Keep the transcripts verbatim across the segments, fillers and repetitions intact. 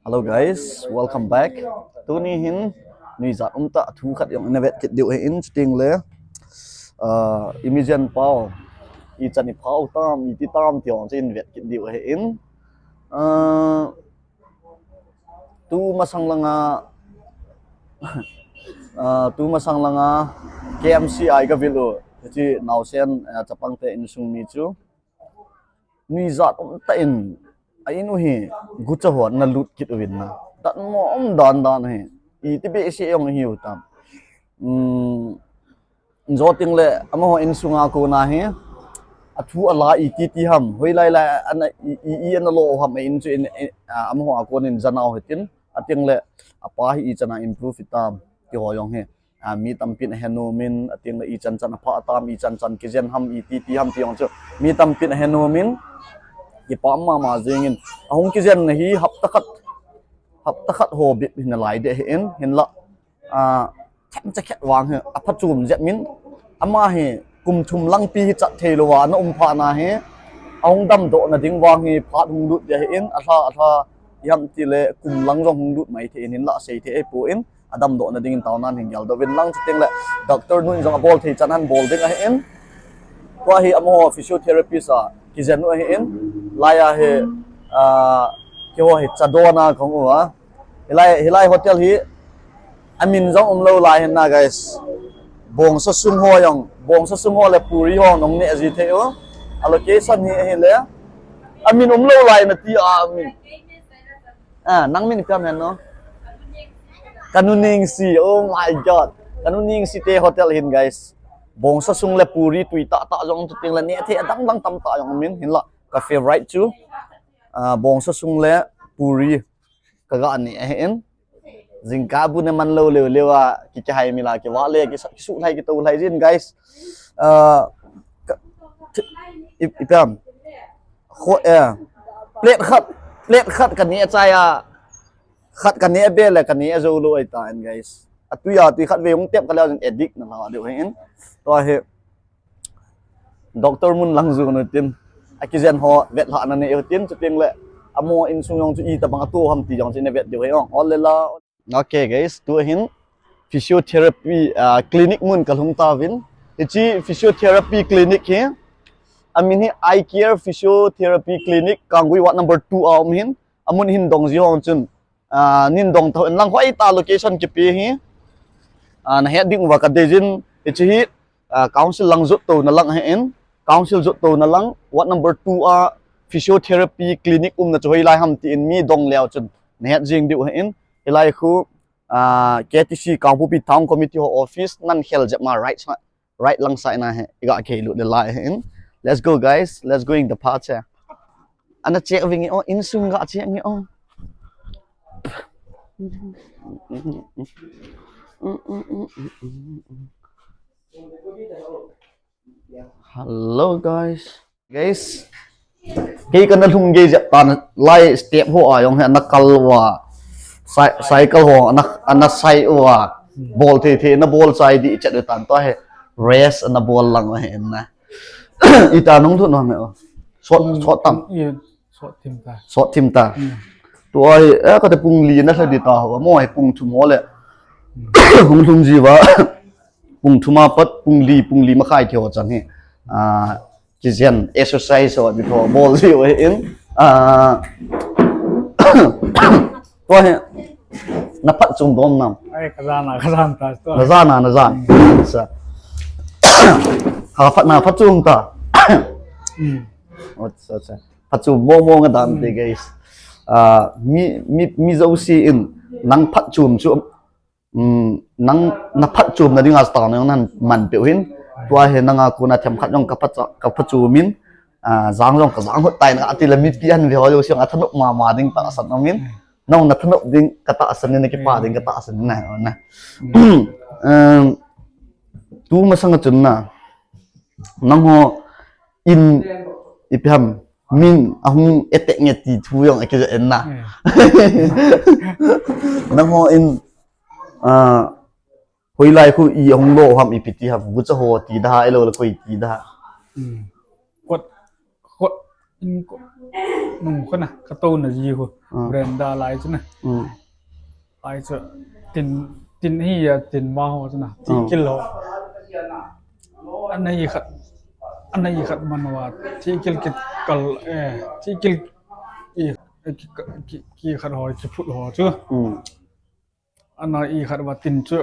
Hello guys, welcome back. Tuni hin nuijat umtah thu khat jong ina vet kit diu ahin, chuting le, ah, imijen pau ichan iphau tam, iti tam ti jong chu in vet kit diu ahin. Ah, tu masang langa, ah, tu masang langa K M C I ka vil u, hiche naosen, ah, chapang te insung mi chu nuijat umtah in, a in u hi gucha ho ana lut kit uvin na. Datmo um dan dan hi. Iti behseh jong hi u tam. Um, jo ting le amaho insunga kona hi, athu ala iti ti ham, hoilai lai ana i, i, i ana lo ham, a in chu in, in, ah, amaho a konin janau hitin, ating le apa hi ichan a improve itam ti ho jong hi. Ah, mi tampin ahe nom in, ating le ichan chan apha tam, ichan chan kijen ham, iti ti ham ti jong chu mi tampin ahe nom in, kipah mama jing in, ahung kijen na hi hapta khat, hapta khat ho bep hi nalai deh ahin, hinla, ah, themcha khat vang hi aphachom jep min, ama hi kum thum lang pi hi chat thei louva ana um phat na hi, ahung damdoh na ding vang hi phat hung lut deh ahin, alha, alha, iham ti le kum lang jong hung lut mai thei in, hinla sei thei ahipon, adamdoh na dingin taona hin geldoh uvin lang, chuting le doctor nun jong abol thei chan ahin bol ding ahin. Tua hi amaho physiotherapist a kijen u ahin. Lai a hi, ah, keiho hi chadona kong u a. Hilai, hilai hotel hi amin jong umlou lai hin na, guys. Bongsa sung ho jong, bongsa sung ho le puri ho nong neh ji thei u. A location hi ahile amin umlou lai nati a amin. Ah, nang min ipi ham hen no? Ka nu Ningsi, oh my God. Ka nu Ningsi te hotel hin, guys. Bongsa sung le puri tui tah tah jong, chuting le neh thei adang dang tamtah jong amin, hinla ka favorite chu, ah, bongsa sung le puri ka ga neh ahin. Jingkah bu ne man lou leu leu a, ki, kihai mila, kivah le, ki, kisuh lhai, kitoh lhai jin, guys. Ah, ka, i, ipi ham. Kho, eh, plate khat, plate khat ka neh chai a, khat ka neh be le ka neh jou lou ahi tan, guys. Atui a tui khat vei hung tep ka leh jin addict na lha deu ahin. Tua hi doctor mun lang jun u tin, akijen ho vetlhah na nei u tin, chuting le amaho insung jong chu itobang ato ham ti jong chu ina vet diu ahi ong. Ol le la. Okay guys, tu hin physiotherapy, ah, clinic mun ka lhung tauvin. Hiche physiotherapy clinic hi, amin hi Eye Care Physiotherapy Clinic, Kanggui Ward number two a um hin, amun hin dong ji hong chun, ah, nin dong tau in lang, hoitah location kipe hi, ah, na het ding uva ka dei jin, hiche hi, ah, council lang jot touna lang ahin, council jot touna lang, ward number two a physiotherapy clinic umna chu hoilai ham tin mi dong leu chun na het jing diu ahin, hilai khu, ah, K T C Kangpokpi Town Committee ho office nan khel jep ma right side, right lang side na hi, i ga kei lut le lai ahin. Let's go guys, let's go in the party. Ana check ving o, insung ga check nge o. Hello guys. Guys. Kei kana lhung gei jep tan, lai step ho a jong hi ana kal uva. Cy-, cycle ho ana, ana sai uva. Bol thei thei na bol chai di chet u tan, tua hi rest ana bol lang u ahin na. Ita nung thu nom e o. Sot, sot tam. Sot thim ta. Sot thim ta. Tua hi, eh, kate pung li na lha di ta ho, mo hi pung thum ho le. Hung lhung ji uva. Pung thum a pat, pung li, pung li makhai kei ho chan hi. Ah, kijen exercise ho, di ho, bol ji u ahin. Ah, tua hi, na phatchom dom nam. Ai, ka jan a, ka jan ta, tua. Na jan a, na jan. Sa. Ha, phat na, phatchom ta. Hmm. Acha, acha. Phatchom mo mo nga dan te, guys. Ah, mi, mi, mi jouse in, nang phatchom chu, um, nang na phatchomna dinga chu tang nang nan man pe u hin. Tua hi nanga kona themkhat jong ka phat, ka phatchom in, ah, jang jong ka jang hot tai na ati le mipi an ve ho jouse jong athanop mama ding tahsan um in. Nang na thanop ding ka tahsan in, na kipa ding ka tahsan in na, na. Um, tu masang a chun na. Nangho in ipi ham min ahung etek nge ti thu jong akija en na. Hmm. Nangho in, ah, hoilai khu i ahung lo ham ipi ti ham, gucha ho ti da ha, elo le koi ti da ha. Hmm. Kot, kot, in kot. nung khu na, ka to na ji khu. Ah. Brenda lai chu na. Mm. Lai chu tin, tin hi ya, tin ma ho chu na. Ti kil ho. Anei khat, anei khat man wa. Ti kil kit kal, eh, ti kil i, ki, ki, ki khat ho, ki phut ho chu. Mm. Ana i khat ba tin chu.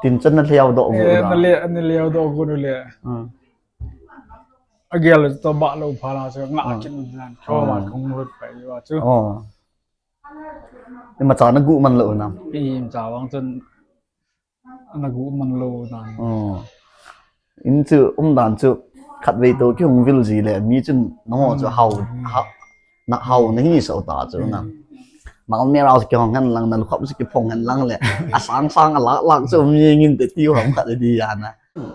Tin chu na liau do gu. Eh, na le, na liau do gu le. Hmm. Agel to ba lo pha la chu nga kin nan. Cho ba kong lut pai wa chu. Oh. Ima cha na gu man lo na. I cha wang chun na gu man lo na. Oh. In chu umdan chu khatvei to kihung vil ji le mi chun nangho chu hau, hau, na hau na hi so ta chu na. Na um mera kihong hen lang, na lukhap chu kiphong hen lang le. Asang sang alak lak chu mi ngin te ti ham khat di ya na.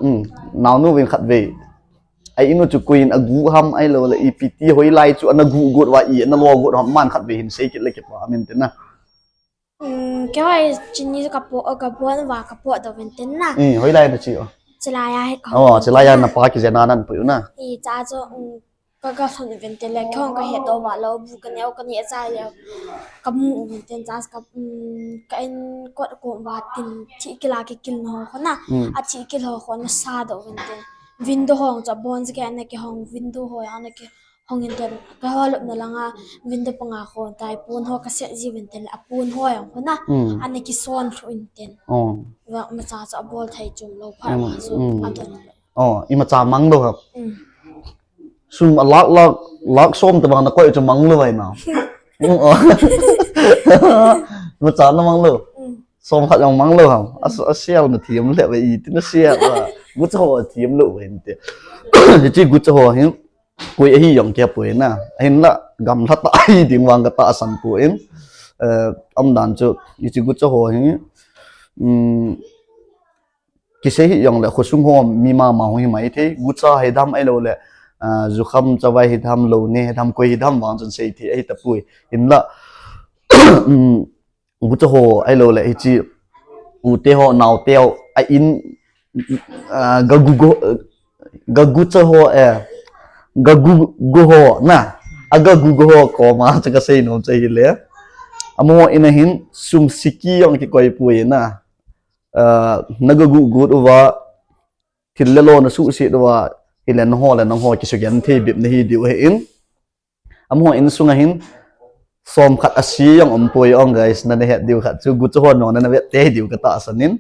Um, nao nu vin khatvei. Ai inu chu kuin agu ham ai lo le ipi ti hoilai chu ana gu gu wa i ana lo gu ham man khatvei hin sei kit le kipa min te na. Um, kei hoi chini ka po, ka po na wa ka po do ven ten na. Eh, hoilai na chi o. Chilai a he ka. Oh, chilai a na pa kijena nan pu na. I cha cho, um, ka ka son ven ten le kei hong ka he do wa lo bu ka neo ka ni a cha le. Ka mu ven ten cha ka, um, ka in kot ko wa tin thi kila ki kil no ho na. Mm. A thi kil ho ho na sa do ven ten. Window hong cha bon ke na ki hong window ho ya na ki hong in ten, ka ho lupna langa window panga khon tai pon ho ka set ji ven ten, a pon ho jong khu na, mm, ana kison lhu in ten. Oh. Wa ma cha cha bol thei chum lo pha, mm, ma so, mm, a don. Oh, ima cha mang lo ha. Mm. Sum a lak, lak, lak som te bang na koi chu mang lo vai na. Mm, oh. Ma cha na mang lo. Mm. Som khat jong mang lo ha. A, a sial na thiam le vai i ti na sial la. Gu cha ho thiam lo vai te. Hichi gu cha ho hin. Koi ahi jong kei poi na. Ahin la gamla ta ahi ding vang ka tahsan poi. Eh, umdan chu, ichi gu cha ho hi, um, kisei hi jong le khosung ho mi mama ho hi mai thei. Gu cha hi dam ai lo le, ah, jukham chavai hi dam lo ne hi dam koi hi dam vang chun sei thei ahi ta poi. Ahin la, um, Gu cha ho, ai lo le, hichi, u te ho, nao te ho, a in, ah, ga gu go, ga gu cha ho, eh, ga gu go ho, na, a ga gu go ho, koma, cha ka sei nom cha hi le. Amaho in ahin, sum siki jong kikoi poi na. Ah, na ga gu gu uva, thil le lo na suhset uva, hi le na ho le, na ho, kisugen thei bep na hi diu ahin. Amaho insung ahin, som khat asi jong um poi ong guys, na na het diu khat chu, gu cha ho nong na na vet te diu ka tahsan in.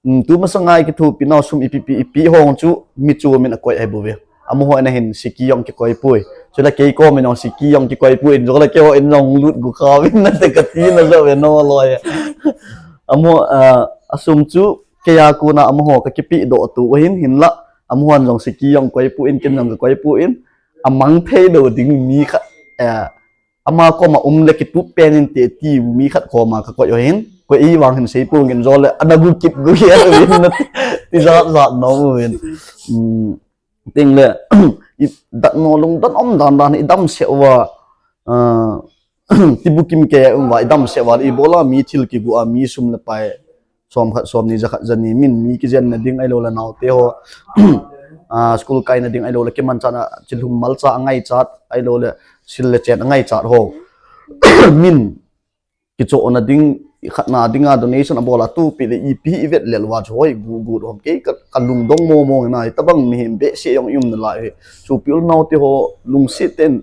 Um, tu masang a i kithopi nau sum ipi pi, ipi hong chu, mi chu min a koi ai bu ve. Amaho in ahin, siki jong kikoi poi. Chu la kei ko min jong siki jong kikoi poi, in jong la kei ho in jong lut gu kha vin na te ka ti na jo ve no loi. Amaho, ah, a sum chu, kei a kona amaho ka kipe doh tu ahin, hin la, amaho in jong siki jong koi poi, ken jong ka koi poi. A mang thei lo ding mi khat, eh, ama koma um le kitup pen in te ti mi khat koma ka koi u hin, koi i vang hin sei poi ngin jo le, ana gu kit gu hi a u hin na ti, ti jat jat nom u hin. Um, ting le, i dat no lung dan um dan dan i dam se uva, ah, ti bu kim ke um va i dam se uva i bol a mi thil kigu a mi sum le pai, som khat, som ni, ja khat, ja ni, min mi kijen na ding ai lo le nao te ho. Ah, school kai na ding ai lo le kiman chan a, chilhum mal cha a ngai chat, ai lo le sil le chen a ngai chat ho. Min kicho na ding, khat na ding a donation a bol a tu pi le ipi i vet le wa chu hoi gu gu hom kei ka, ka lung dong mo mo na, i tabang mi him be se jong i um na lai. Chu pi u nao te ho lung se ten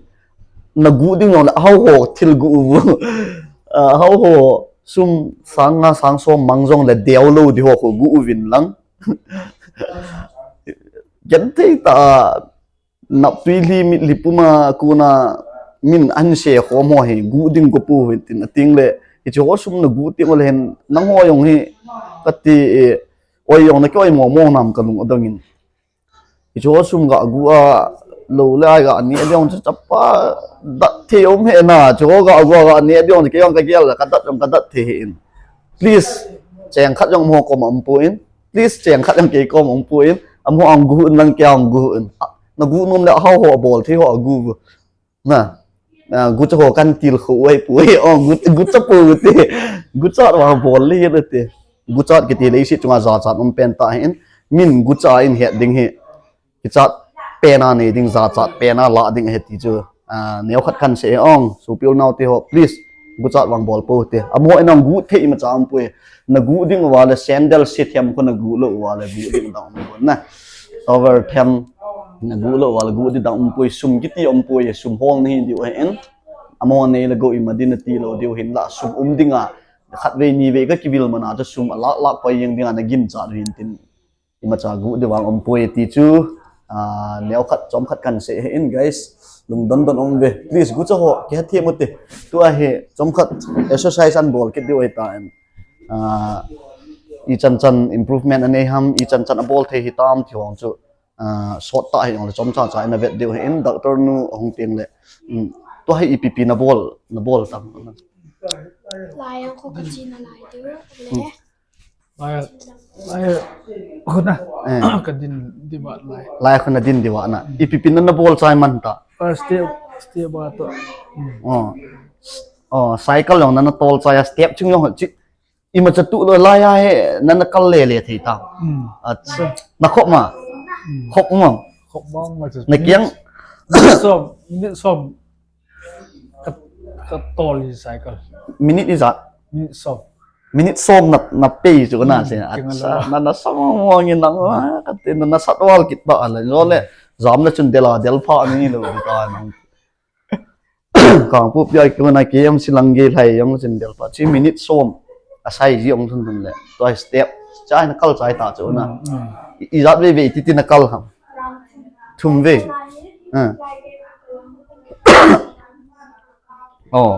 na gu ding jong le hau ho thil gu u. Ah, hau ho sum sang nga sang som mang jong le deu lo di ho khu gu u vin lang. Gen thei ta nap tui li mit li puma kuna min an se khom ho hi gu ding ko pu hin tin a ting le. Hichi ho sum na gu ti mo le hin nang ho jong hi ka ti, eh, oi jong na ki oi mo mo nam ka lung adong in. Hichi ho sum ga gu a lo le ai ga ni a jong cha chapa dat the um he na, chu ho ga gu a ga ni a jong ki jong ka gel ka dat jong ka dat the he in. Please, cheng khat jong mo ko ma um pu in. Please, cheng khat jong kei kom ong pu in, amaho ong gu in lang kei ong gu in. A, na gu nom le hau ho bol thei ho gu gu. Na, na gu cha ho kan til khu ai pu ai ong gu, gu cha pu gu ti. Gu cha wa bol le le ti. Gu cha kiti le si chunga ja cha um pen ta hin. Min gu cha in het ding hi. Kichat pen a nei ding, ja chat pen a la ding ahi ti chu. Ah, neo khat kan sei ong, sopi u nao te ho, please, guchat vang bol pou te. Amaho in ong gu thei imacha um poi. Na gu ding uva le sandal se them ko na gu lou uva le gu ding dang um poi na. Towel them na gu lou uva le gu ding dang um poi, sum kiti um poi, sum hol nahi diu ahin. Amaho nei le go ima din ati lou diu hin la, sum um ding a. Khat vei ni vei ka kivil mana chu sum a lak lak pai jeng ding a na gin cha hin tin. Imacha gu ding vang um poi ti chu, ah, neo khat, chom khat kan sei ahin, guys. Lungdon don um ve. Please, gucha ho, kihethem u te. Tua hi, chom khat exercise an bol kit diu ahi tan. Ah, ichan chan improvement anei ham, ichan chan abol thei hitam ti hong chu, ah, sot ta hi jong le chomcha cha in avet diu ahin, doctor nu ahung teng le. Um, tua hi ipi pi na bol, na bol tam. Lai ang ko ka chi na lai diu, le. Lai, lai, khun a. Eh. Ka din, din vat lai. Lai khun a din diu ana. Ipi pi na na bol chai man ta. Ah, step, step a to. Hmm. Oh. Oh, cycle jong na na tol chai a step chung jong chi. Imacha tu lou lai a he, na na kal le le thei ta. Hmm. Acha. Na khop ma. Hmm. Khop ma. Khop ma ma chu. Na kiang. Minute som, minute som. Ka, ka tol hi cycle. Minute ijat. Minute som. Minute som na, na pei chu na. Hmm, se. Acha, na, na sam mo ngi nang, ah, ka te na, na sat val kit ta la. Jo le, jam le chun del a, del pha ni lou ta nang. Kangpokpi a kona K M C lang gei lai jong chun del pha. Chi minute som. A sai ji ong thun thun le. Tua step. Chai na kal chai ta chu na. Hmm, hmm. I, ijat vei vei ti ti na kal ham. Thum vei. Ah. Oh.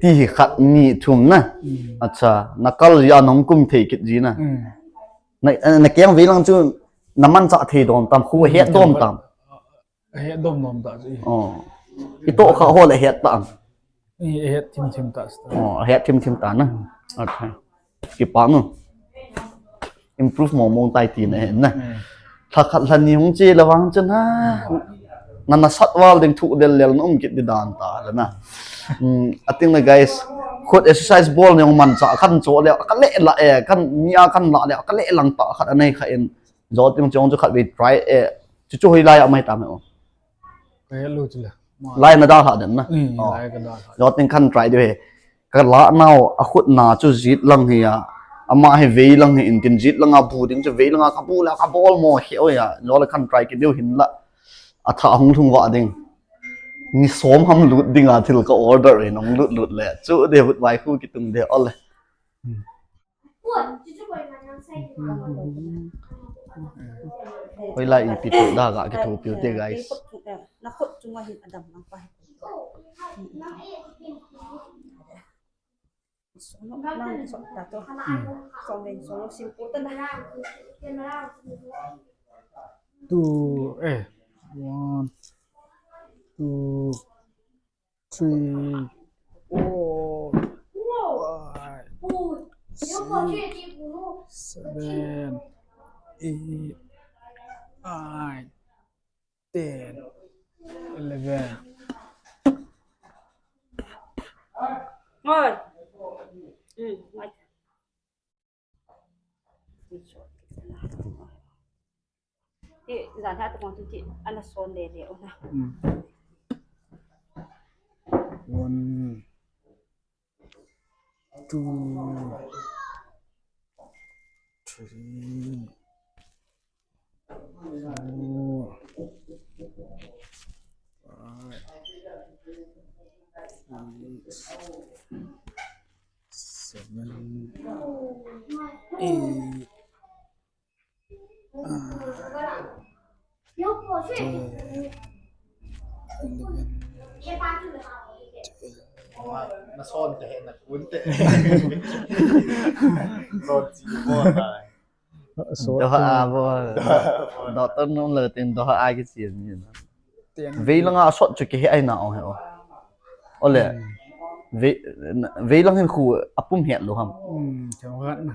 Ti hi khat ni thum na. Hmm. Acha, na kal ji a nong kum thei kit ji na. Hmm. Na, na kiang vei lang chu na mancha thei dom tam, khu het dom tam. Ahe dom dom ta chu. Oh. I to kha ho le het ta. I het thim thim ta sta. Oh, het thim thim ta na. Okay. Kipa nu. Improve mong mong tai ti na hen na. Hmm. Lha khat lha ni hung che la vang chen ha. Na na sat val ding thu del lel na um kit di dan ta la na. Hmm, ating na guys. Khut exercise bol ni hung mancha kan cho le ka le la e kan ni a kan la le ka le lang ta khat anei kha in. Jo ting chong chu khat vei try e. Chu chu hoi lai a mai ta mai o. Ka he lu chu le. Lai na da ha den na. Hmm, oh. Lai ka da ha. Jo ting kan try de he. Ka la nau a khut na chu jit lang hi a. Ama hi vei lang hi in tin jit lang a bu ding chu vei lang a ka bu la ka bol mo he o ya. Jo le kan try ki deu hin la. A tha hung thung va ding. Ni som ham lut ding a thil ka order in hung lut lut le. Chu de hut vai khu ki tung de o le. Hmm. Hoilai ipi tu da ga kithopiu te, guys. Na khut chunga hin adam lang pa. Sono lang so ta to. Sono sono simple ta na. Two, eh, one, two, three, four, five, six, seven, eight, nine, ten, eleven. Ngồi. Ừ, ngồi. Ti, jan ha ta kong ti, ti, ana son le le, ona. Hmm. One, two, three, four, five, six, seven, eight, nine, ten, eleven, twelve. Na son te na kun te. Son chi mo na. Doha a bo. Doha a bo. Doctor nom le tin doha a ki chi ni na. Vei langa sot chu ki he ai na ong he o. Ole. Hmm. Vei, vei lang hin khu apum het lo ham. Hmm, chang hat na.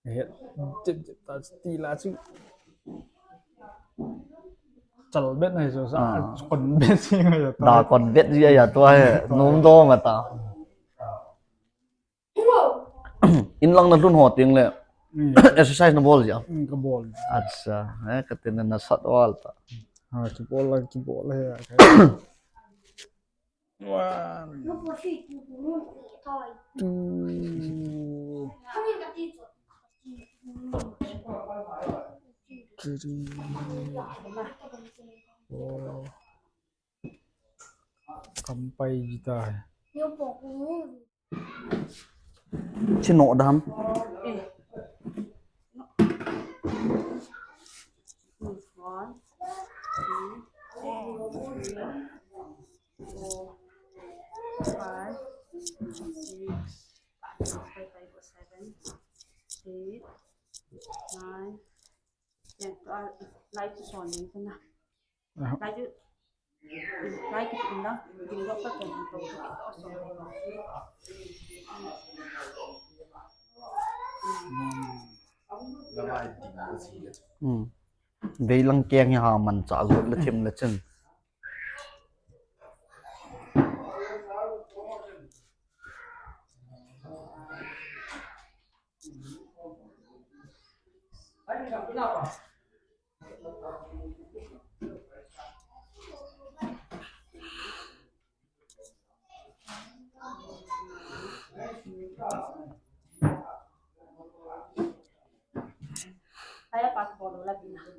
Het, tip, tip, ta ti la chu. Chal bet na chu sa, ah. Kon bet si ngai ta. Da kon bet ji ya to he. Nom do ma ta. In lang na lhun ho ting le. Hmm. Exercise na bol ja. Hmm, ka bol. Acha, eh, ka tin na sat wal ta. Ha, ki bol la, ki bol la ya. One, two, three, four. Kampai kita hai. Chino dam. One, two, three, four, five, six, seven, eight, nine. Yan, ah, lai chu son ding chu na. Lai chu, lai chu tum na. Tum lo pa tum tum tum tum son. Hmm. Veilang keng hi ha man cha lut le thim le chun.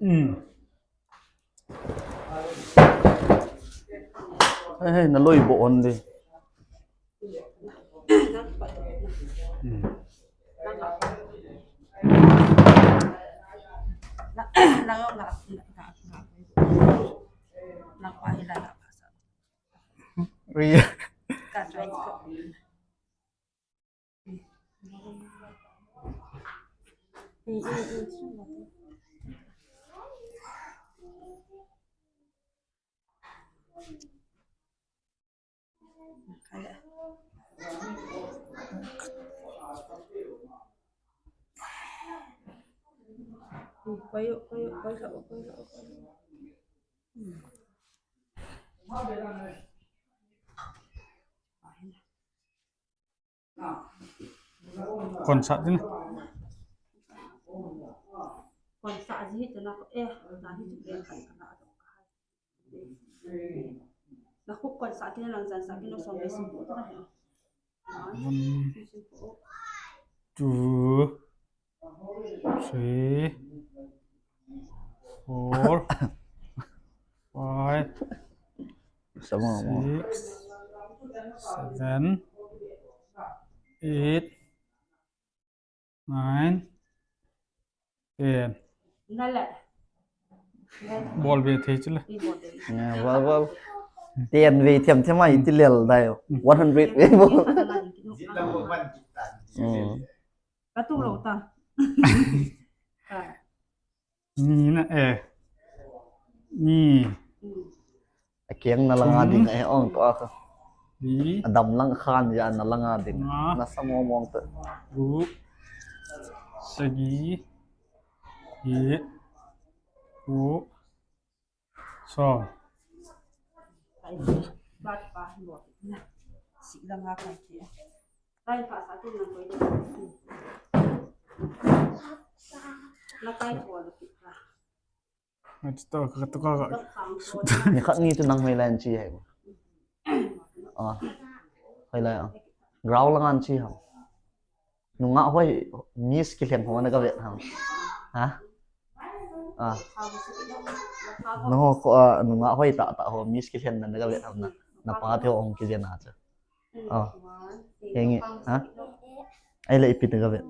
Hmm. Hey, hey, na loi bo on di. Hmm. Ria. Kon sah tin. Kon sah ji tu na ko, eh, na hi tu pe kan na. Na khu kon sah tin, lang jan sah tin, no som be sim ko ta. One, two, three, four, five, Sama mo. Six, seven, eight, nine, ten. Bol ve thei chule. Nge, bol, bol. Ten ve them them ai ti lel dai. Hmm. One hundred ve bol. Hmm. Ka tu lo ta. Ni na, eh. Ni. Akeng na langa ding, eh, ong to aka. Li. Adam lang khan ya na langa ding. Nga. Na sa mo mong to. Gu. Sagi. Ye. Gu. So. Ni khat ni tu nang hoilai an chi hai. Ah. Hoilai ah. Ground lang an chi ha. Nungah hoi, miss kilhen ho na ka vet ham. Ha? Ah. No, ko, ah, nungah hoi ta ta ho, miss kilhen na ka vet ham na. Na pa te ho ong kijen na cha. Ah. Henge, ha? Ai le ipi na ka vet.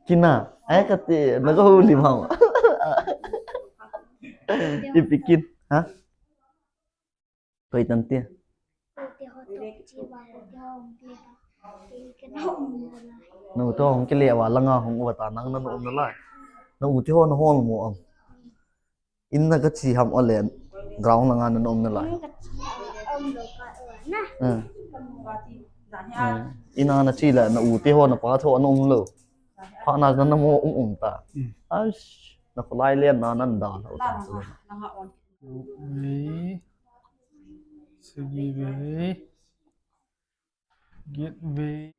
Kina. Ai ka te, na ka hu lim ham. Ipi kin, ha? Koi tan tia. Na u te ho hung kile uva langa hung uva ta nang na um nalai. Na u te ho na hol mo am. In na ka chi ham ole ground langa na um nalai. Hmm. Hmm. Ina na chi la na u te ho na pa te ho na um lou. Pha na na mo um um ta. Hmm. As na kholai le na nan da lou ta. Vei, sagi vei, get vei.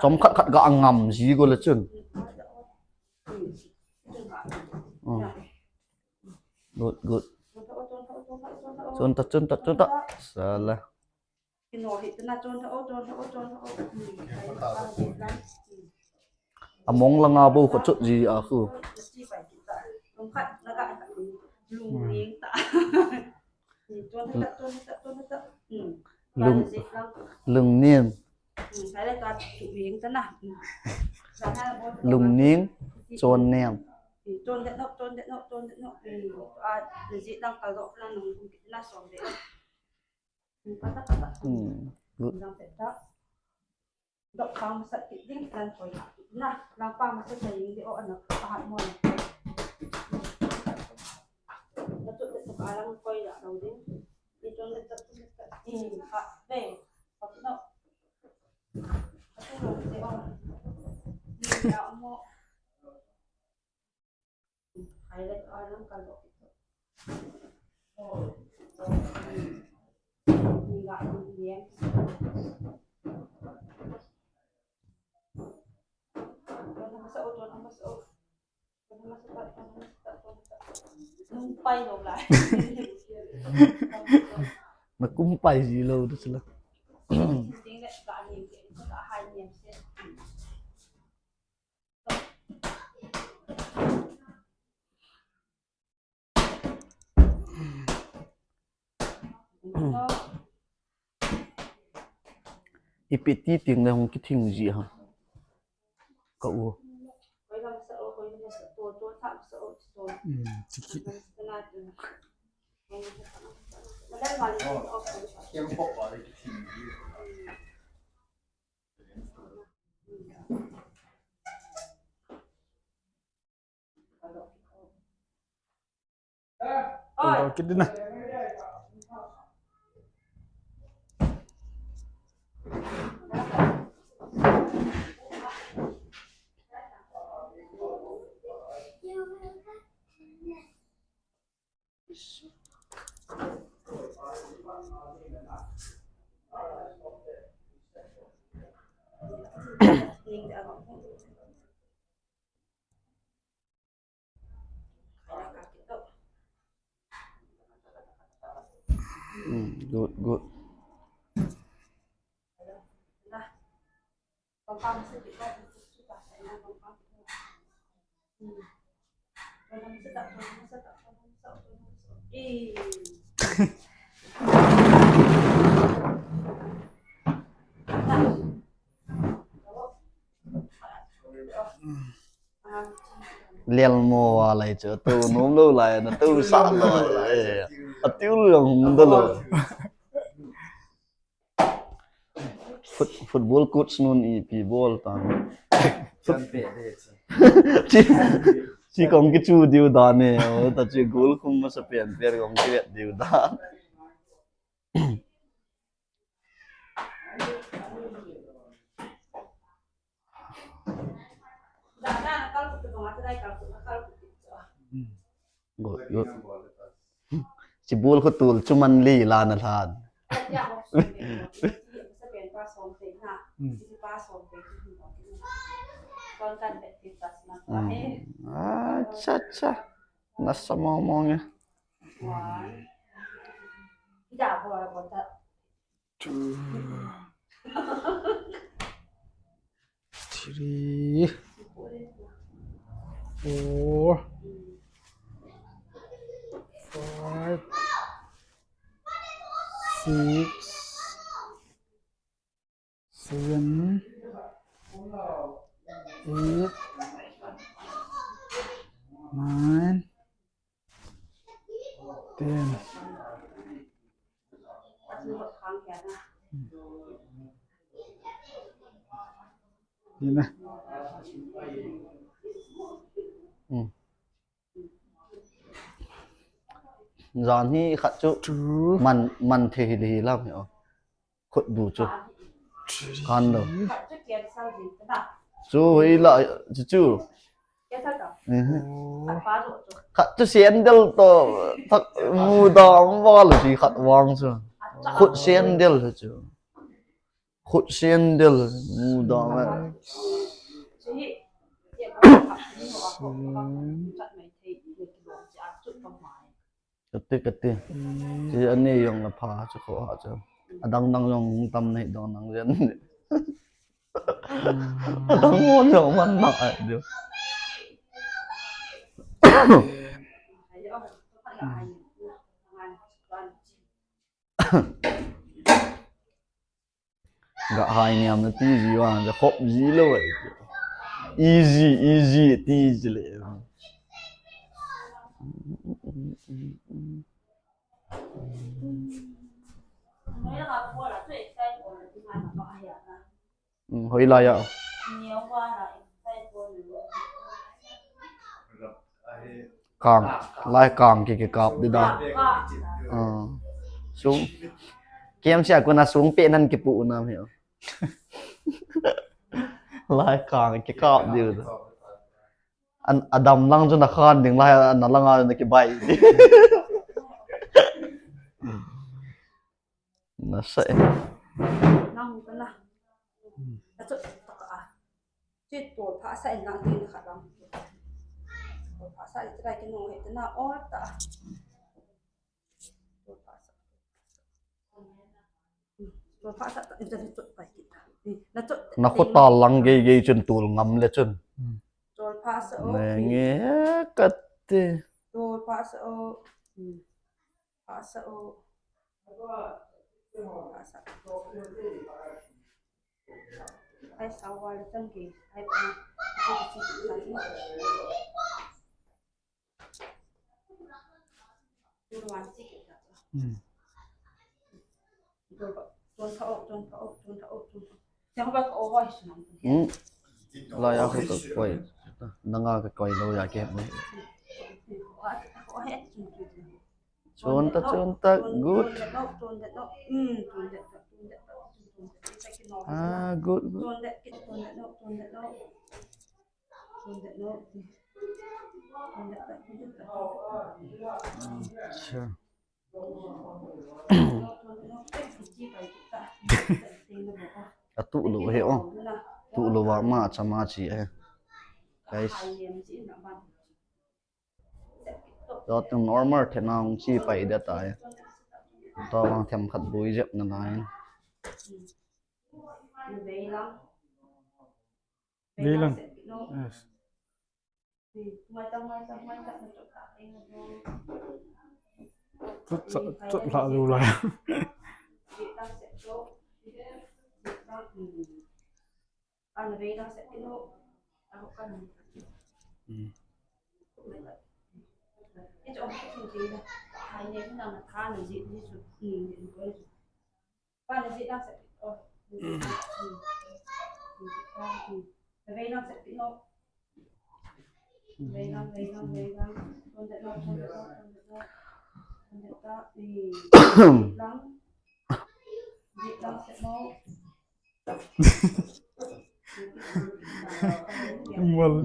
Chom khat khat ga ngam ji go le chun. Hmm. Good, good. Chun ta, chun ta, chun ta. Sala. Among langa bou kho chot ji a khu. Lung, lungning. Lungning, chonnem. Hmm. Good. Dok pang masat kit ding, lang koi na, lang pang masat sa yung di o ano, pahat mo na. Dapat dapat alang koi ya daw din. Ito na dapat dapat in pa be. Pag no. Ito na di o. Hindi na mo. Na kumpai ji lou tu sila. Ipi ti ting le hung kithing ji ha. Ka u. Hmm, tiki. Oi. Tong kit ding na. Hmm, good, good. Lel mo a lai chu, tu nom lou lai, na tu sa lou lai, eh. A tiu lu yang hung da lou. Foot-, football coach nun ipi bol ta. Chi, chi kong kichu diu dan e, o, ta chi goal khum masa pen pen kong kivet diu dan. Good, good. Chi bol khu tul chu man li la na lhan. Hmm. Acha, acha. Nasa mong mong ya. Two. Three. Four. Five. Six. Seven, eight, nine, ten. Ina. Hmm. Jan hi khat chu man, man thei hi, hi lam hi o. Khut bu chu. Kan lo. Chu hi la, chu chu. Mhm. Khat chu sandal to, thak mu da va lo chi khat vang chu. Khut sandal chu. Khut sandal, mu dang a. Kati, kati. Ti ani jong la pha chu kho ha chu. Adang dang jong tam nei dong nang jen. Adang mo jong man na ai diu. Ga hai niam na ti ji wa, ja khop ji lo ai. Easy, easy, ti ji le. Hoi lai a. Kang, lai kang ki, ki kap di da. Sung. Kem sia kuna sung pe nan ki pu nam hi. Lai kang ki kap di da. An, adam lang chu na khan ding lai, an lang a na ki bai. Na sa e. Nang ka na. Na chu ta ka a. Chi to pha sa in lang ti na kha lang. To pha sa in try ki no he na o ta. To pha sa. To pha sa ta in ta ni chu pai ki ta. Na chu. Na kho ta lang gei gei chun tul ngam le chun. To pha sa o. Ne nge ka te. To pha sa o. Pha sa o. Pha sa. Ai sa wa le chang ki. Ai pa. Hmm. Hmm. Lai a ka koi. Nanga ka koi lo ya ke. Chun ta, chun ta, good. Ah, good, good. Acha. Atu lo he o. Tu lo wa ma cha ma chi he. Guys. Tua normal thena hung chi pai de tai. Tua vang themkhat bui jep na lai. Vei lang. Yes. Chut sa, chut la lu la. Hmm.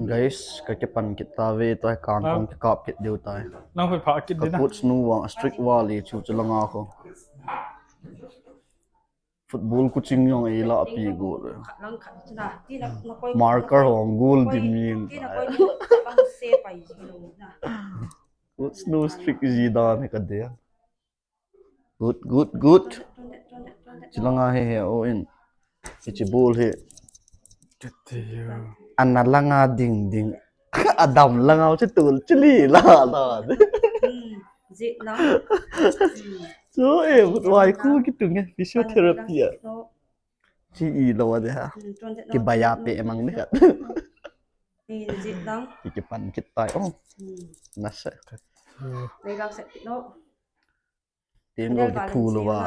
Guys, ka kipan kit ta ve, tua kang kong kikap kit diu tai. Nang pha kit ding na. Ka coach nu vang strict vale chu chu langa ko. Football coaching jong ei la pi go le. Marker hong goal di min. Coach nu strict ji dan ka de. Good, good, good. Chilanga he he o in. Hichi bol he. Ana langa ding ding. Adam langa chi tul chili la la. Ji na. So e, wai khu kitung e physiotherapy a. Chi i lo de ha. Ki baya pe mang de ha. Ji na. Ki pan kit tai o. Na se. Nei lang se no. Tem lo ki phu lo va.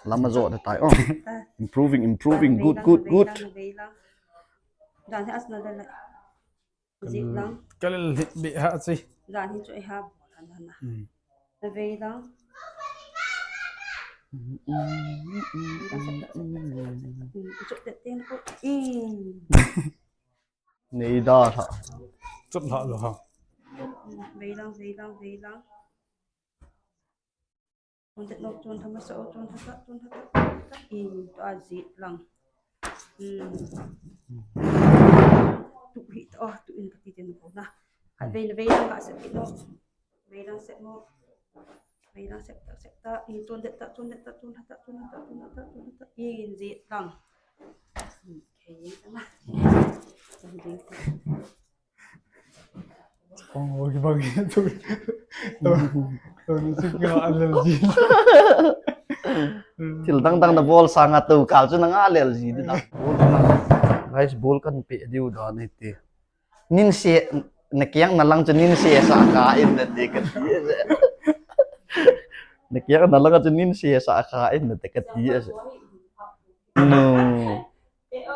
Lama jo de tai o. Improving, improving. Good, good, good. Dan he asna de le. Ji lang. Kal hit bi ha chi. Dan hi chu ha. Na vei lang. Nei da tha. Chut la lo ha. Vei lang, vei lang, vei lang. Chun te no, chun thama sa o, chun thata, chun thata. In to a ji lang. Hmm. Tu hi ta, oh, tu in ka ti den ko na. Khat vei na vei lang ka sep kit no. Vei lang sep mo. Vei lang sep ta, sep ta. I tun det ta, tun det ta, tun ha ta, tun ha ta, tun ha ta, tun ha ta. I in jet lang. Hmm, kei in ta na. Tun jet ta. Kong ho kibang tu. Tu, tu ni sik nga allergy. Thil dang dang na bol sanga tu kal chu na nga allergy di na. Guys, bol kan pe diu dan hi ti. Nin se, na kiang na lang chu nin se sa ka in na ti ka ti. Na kiang na lang chu nin se sa ka in na ti ka ti. No.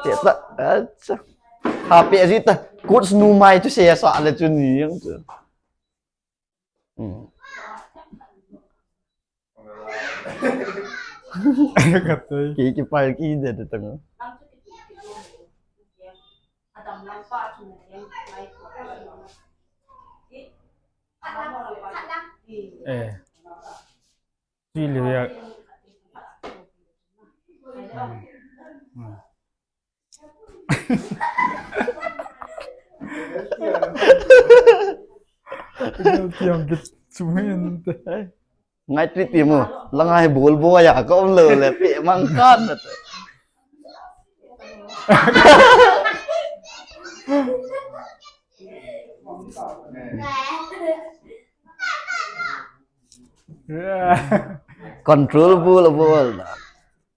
Te ta, acha. Ha pe ji ta. Coach nu mai chu se sa le chu ni yang chu. Hmm. Katoi. Ki, ki pai ki de de tang. Eh. Sui liu ya. Hmm. Hmm. Tiam kit sumin te. Ngai tri ti mu. Langai bol bo ya ka um lo le pe mang kan na te. Control bol bol.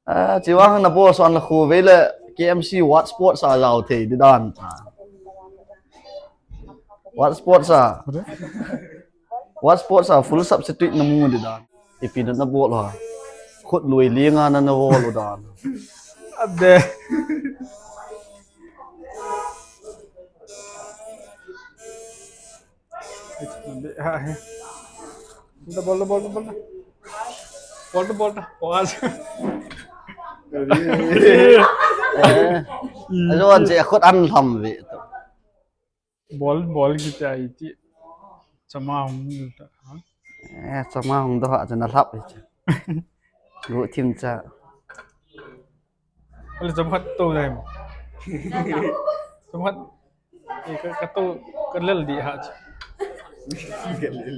Ah, chi vang na bol son la khu ve le K M C what sports a lau thei di dan. What sports a? What sports a full substitute na mu di dan. Ipi na na bol ha. Khut lui li nga na na bol u dan. Ade. Double, double, double. Ball, ball, ball. Ajo an che khut an lam ve. Ball, ball ki chai ti. Chama hung ta. Eh, chama hung do ha chana lap. Gu thim cha. Ale cham khat to dai mo. Cham khat. Eh, ka, ka to, ka lel di ha chu. Lel,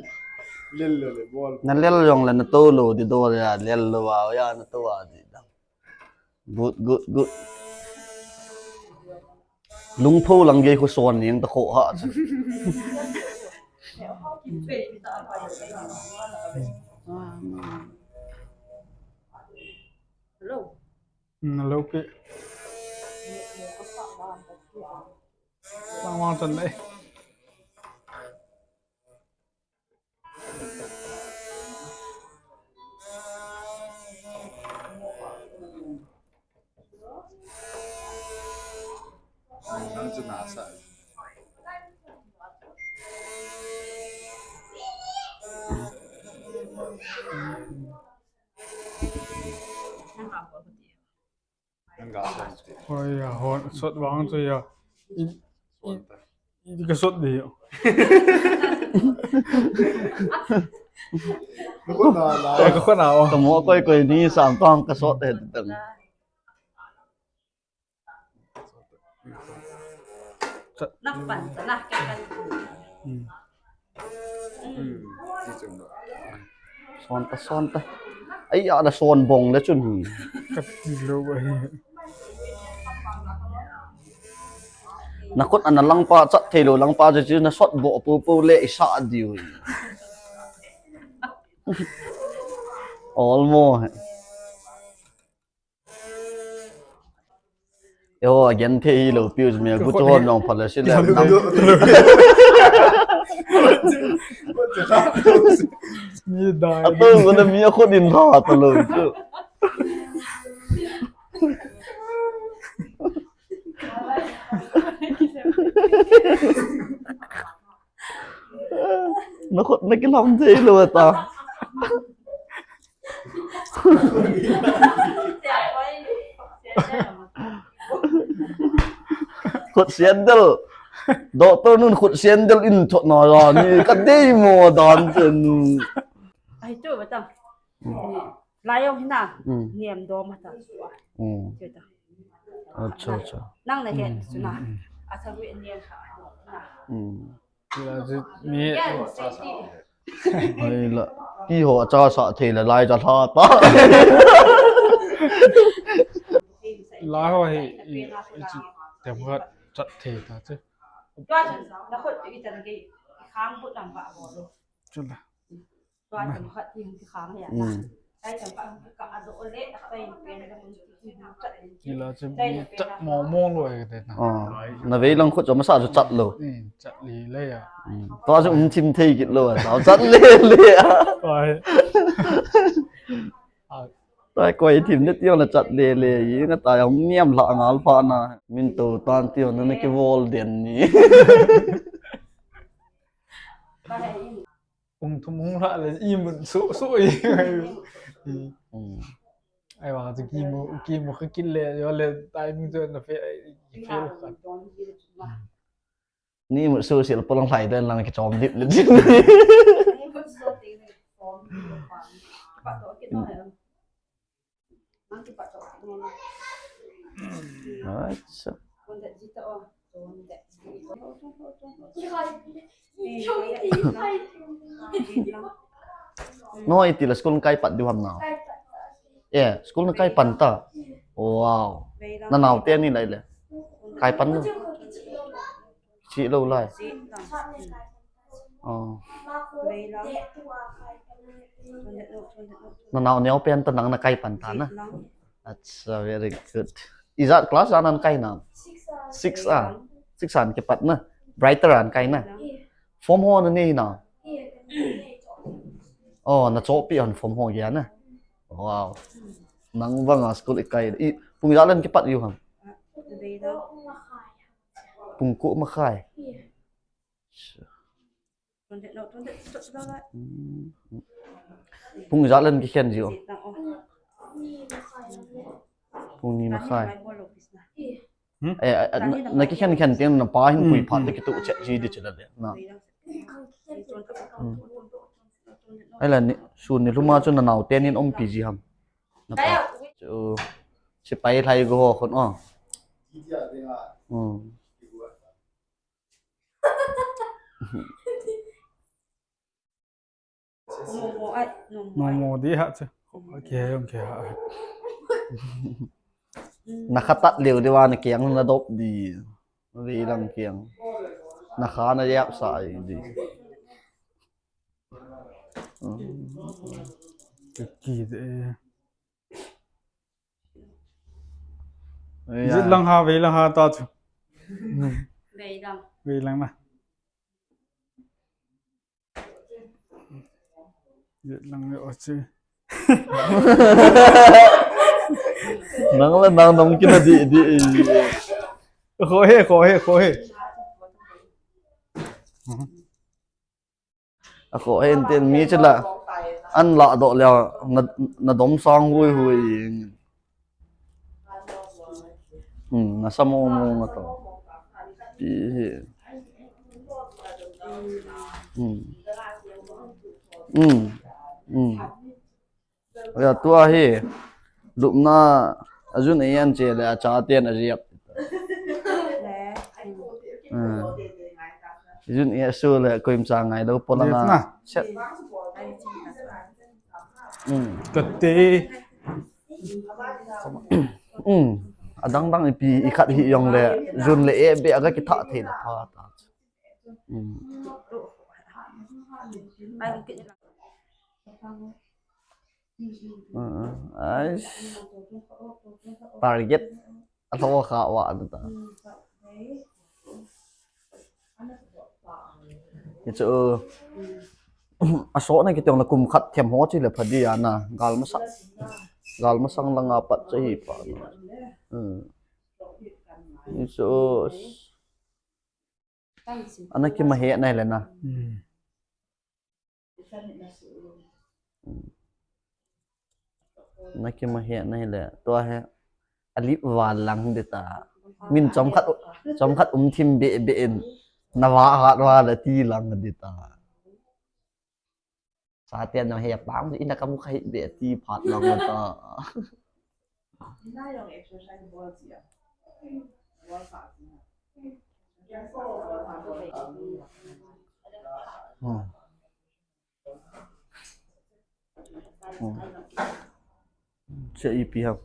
lel lo le bol. Na lel jong le na to lo di do ya, lel lo wa ya na to wa di da. Good, good, good. Lungpho lang gei khu son ning ta kho ha chu. Hello. Hmm, hello, pi. Mang mang chan dai. Mang chan na sa. Oi ya, hon, sot vang chu ya. I, i, i ka sot di yo. Ka mo koi koi ni sam tong ka sot de tang. Nak pan, nak kan. Hmm. Son ta, son ta. Ai, ya da son bong le chun hi. Ka ti lo ba hi. Na khut ana lang pa chat thei lo lang pa chu chu na sot bo pu pu le i sa diu. Almost. Yo, again thei hi lo piu me gu chu hon nong phala si le. Mi dai. Ato gu na mi a khut in ra ta lo chu. Na khut na kilam thei lo ta. Khut sandal. Doctor nun khut sandal in thot na ra ni ka dei mo dan te nu. Ai chu ba ta. Lai jong hi na. Hmm. Niam do ma ta. Hmm. Chu ta. Acha, acha. Nang na het chu na. A sa wi ni kha na. Ila ji mi. Ai la. Ti ho cha sa thei la lai cha tha ta. La ho hi i chi tem khat chat thei ta chu. Tua chu na khut tu i tan ke khang bu lam ba bo lo. Chu la. Tua chu khat ti ki khang ya. Kai tan ka ka a do le kai pen da mun ti ki chat. Ila chu mi chat mo mo lo e te na. Na vei lang khut chu masa chu chat lo. Chat li le ya. Tua chu um thim thei kit lo ta chat le le ya. Ai. Tai koi thim ne tiang na chat le le i nga tai hong niam la ngal pha na. Min to tan tiang na ki vol den ni. Ung thum hung la le i mun so so i. Ai wa ki mu ki mu kha kit le yo le tai mi to na fe i fe lo kha. Ni mu su sil polong lai den lang ki chom dip le din. Acha. No iti la school kai pat diu ham nau. Eh, school na kai pan ta. Wow. Na nau te ni lai le. Kai pan no. Chi lo lai. Oh. Na nau neo pen ta nang na kai pan ta na. Acha, very good. Ijat class an an kai na? Six a. Six an kipat na. Brighter an kai na. Form ho na nei na. Oh, na chopi an form ho ya na. Wow. Nang banga school i kai. I pung ijat len kipat u ham? Pung ko makhai. Pung ijat len kikhen ji o. Pung ni makhai. Eh, na kikhen khen tiang na pa hin pui phat le kitu chet ji di chila le na. Ai la ni sun ni luma chu na nau te nin om pi ji ham. Na pa chu sipai lai go ho khun o. Nomo di ha chu. Ke yong ke ha. Na khatat leu de wa na kiang na dop di. Ve lang kiang. Na kha na yap sa di. Ki de. Ijat lang ha, vei lang ha ta chu. Vei lang. Vei lang na. Ijat lang yo chu. Nang la nang nang kina di di. Khohe, khohe, khohe. A khoh hen tin mi chu la an lah doh le na dom sang hui hui. Na sa mo mo nga to. Pi hi. Ya tua hi lupna a jun e an che le a cha ten a riap. Jun e a su le koim cha ngai lo pola na. Set. Kate. A dang dang ipi i khat hi yong le jun le e be a ga ki tha thei na pha ta. Target a thaw kha wa an ta. Hichu a so na kitiong na kum khat them ho chi le pha di ana gal masa gal masang langa pat che hi pa. Hichu Ana kima he na le na. Ana kima he na le. Tua he. Alip val lang de ta. Min chom khat chom khat um thim be be in. Na va hat va la ti lang de ta. Sa tia na he pang ina kamu khai be ti phat lang ta. Ina yong exercise bol sia. Hmm. Hmm. Che ipi ham.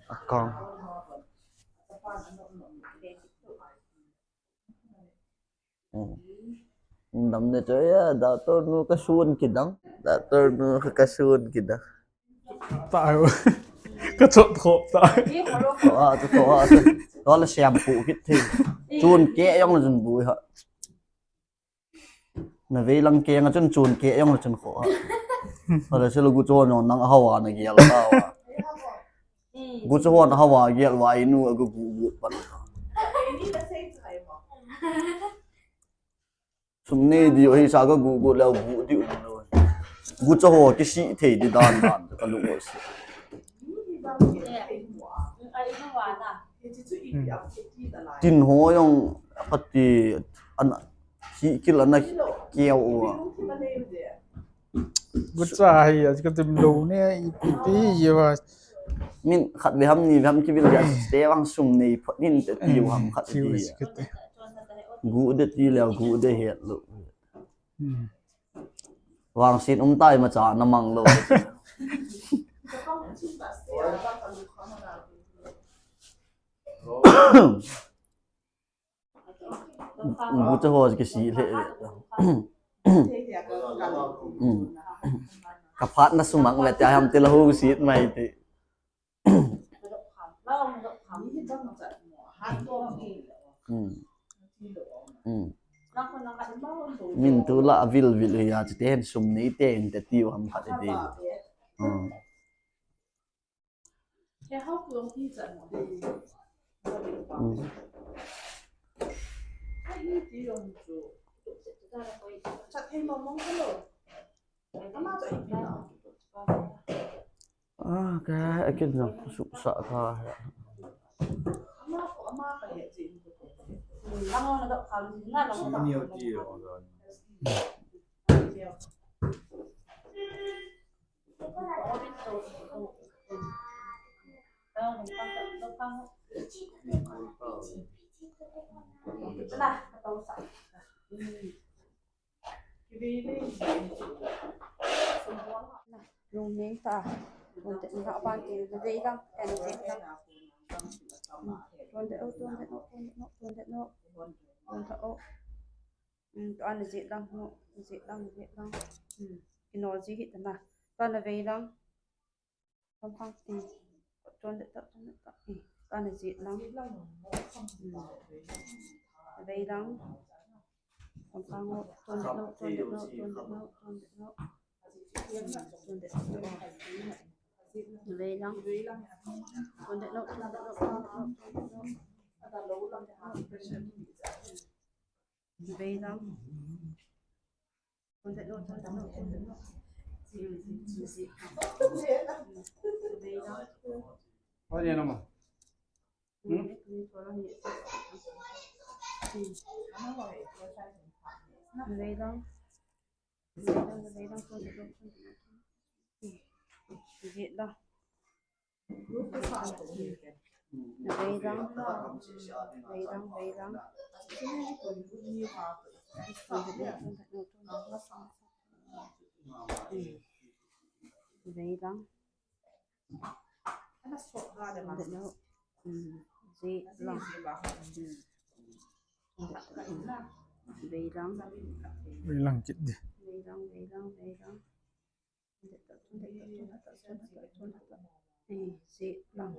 Akang. Hmm. Nam ne cho ya, doctor nu ka sun kidang. Doctor nu ka sun kidang. Tayo. Ka chot khop ta. Tho a, tho a, tho a la siam pu kit thei. Chun ke jong la chun bu ha. Na vei lang ke jong chun chun ke jong la chun kho ha. Hala sila gu cho nong nang hawa na gial ta wa. Gu cho na hawa gial wa inu agu gu gu pan. Sum nei diu hi sa ka gu gu leu gu diu um lou. Gu cho ho kisi thei di dan dan ka lu mo si. Tin ho jong pati an hi kil ana keu u. Gu cha hi a ka tum lou ne ipi ipi ye wa. Min khat ve ham ni ve ham kivil ya te vang sum nei phot nin te tiu ham khat ti. Gu de ti leu gu de het lou. Hmm. Vangset um tai ma cha na mang lou. Gu cha ho kisi le. Hmm. Ka phat na sumang le ta ham te la ho sit mai te. Hmm. Hmm. Min tu la vil vil ya te hen sum nei te te tiu ham khat te. Hmm. Hmm. Ah, ka, akin na, suksa ka. Lungning ta. Tuan det na ban ti na vei lang, en det lang. Tuan det o, tuan det o, tuan det o, tuan det o. Tuan det o. Hmm, tuan na jet lang, no, jet lang, jet lang. Hmm, ino ji hit na. Tuan na vei lang. Tuan pang, hmm. Tuan det ta, tuan det ta. Hmm, tuan na jet lang. Hmm. Vei lang. Tuan pang, tuan det no, tuan det no, tuan det no, tuan det no. Tuan det no. Vei lang. Tuan det no, tuan det no, tuan det no, tuan det no. Vei lang. Tuan det no, tuan det no, tuan det no. Vei lang. Hmm? Vei lang. Vei lang, vei lang, tuan det no, tuan det no. Vei lang. Vei lang. Vei lang, vei lang. Vei lang. Tuan det no. Hmm. Vei lang. Hmm. Vei lang. Vei lang kit di. Vei lang, vei lang, vei lang. Tuan det no, tuan det no, tuan det no, tuan det no. Eh, vei lang.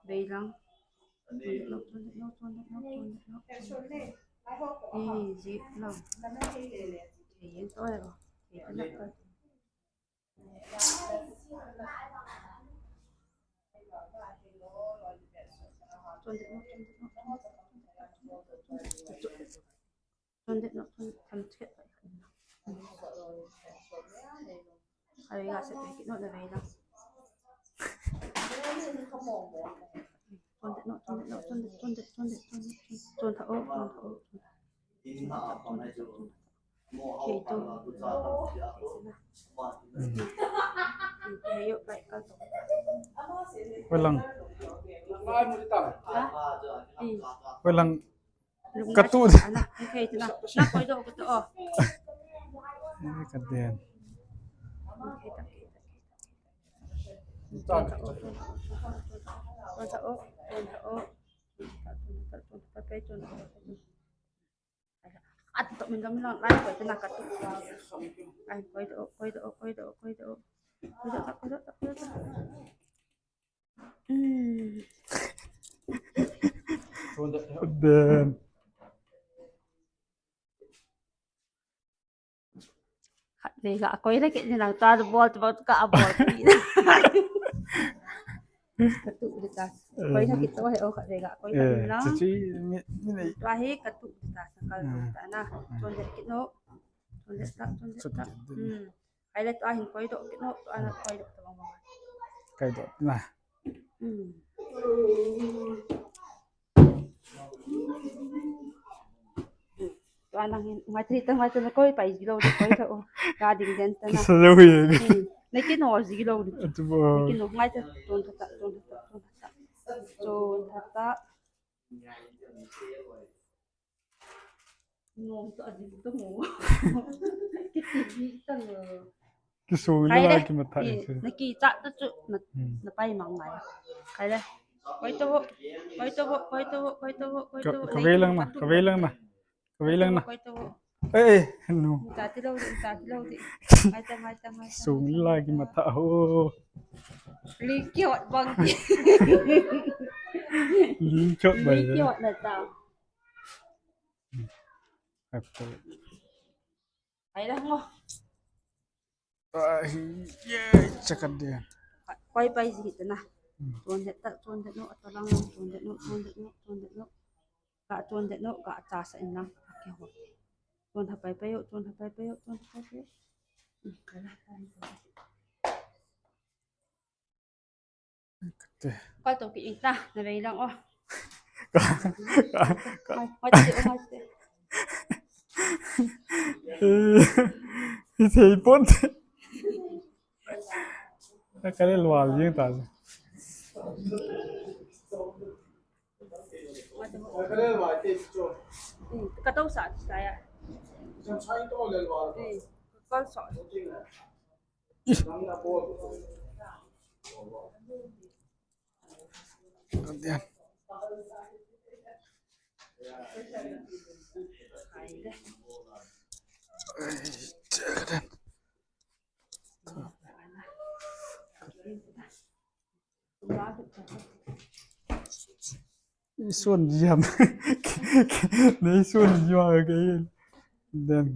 Vei lang. Tuan det no, tuan det no, tuan det no, tuan det no. Eh, vei lang. Eh, yen to e. Eh, yen to. Tuan det no, tuan det no, tuan det no. Tuan det no, tuan det no, tuan det no. Ai, nga se pe kit no na vei lang. Tuan det no, tuan det no, tuan det, tuan det, tuan det, tuan det, tuan det, tuan det, tuan det. Kei tu. Kei tu, hei yo, bai kal to. Walang. Ha? Walang. Katu. Ana, kei tu na. Na koi do katu, oh. Ini kadian. Kei tu, kei tu. Tuan sa o, tuan sa o, tuan sa o. Tuan sa o, tuan sa o. Ato, min dam lang, lai, koi tu na katu. Ai, koi tu, koi tu, koi tu, koi tu. Koi tu, koi tu, koi tu. Hmm. Then. Khat vei ga koi le kit ni lang, tua bol, tua ka bol kit. Katu di ta. Koi na kit to he, o khat vei ga koi kit ni lang. Chuchi, mi, mi nei. Tua hi katu di ta, sa kal ta na. Chon le kit no. Chon le ta, chon le ta. Hmm. Kai le tua hin koi do kit no, tua na koi do ta bang bang. Koi do na. Hmm. Tua nang hin, ngai thei ta, ngai ta na koi pai ji lou di, koi ta o. Ka ding den ta na. Kisa lou ye. Hmm. Na kino ji lou di. Atu bo. Na kino, ngai ta, ton ta, ton ta, ton ta. Ton ta. Nom ta ji ta mo. Kiti ji ta mo. Kisung le. Kai le. Kimatha. Eh, isi. Na kicha ta chu na, hmm, na pai mang ngai. Kai le. Koi to ho. Koi to ho, koi to ho, koi to ho, koi to ho. Ka, kavei lang na, kavei lang na. Kavei lang na. Koi to ho. Eh, eh, no. Nta ti lou di, nta ti lou di. Ngai ta, ngai ta, ngai ta. Kisung le kimatha ho. Li kiot bang. Li kiot bang. Li kiot na ta. Apo. Ai la ngo. Ai, ye, chakat de. Pai, pai, si hita na. Hmm. Tuan det ta, tuan det no, atalang, tuan det no, tuan det no, tuan det no. Ka tuan det no, ka cha sa in lang. Ake ho. Tuan ha pai pai yo, tuan ha pai pai yo, tuan ha pai pai yo. Hmm, ka la, ka la. Kal to ki ing ta, na vei lang o. Ka, ka, ka. Ngai, ngai te, ngai te. Eh, i thei pon te. Na ka le lwal jing ta. Ka to sa, sa ya. Eh, kal sa. Ison jam. Ni ison jam ke. Then.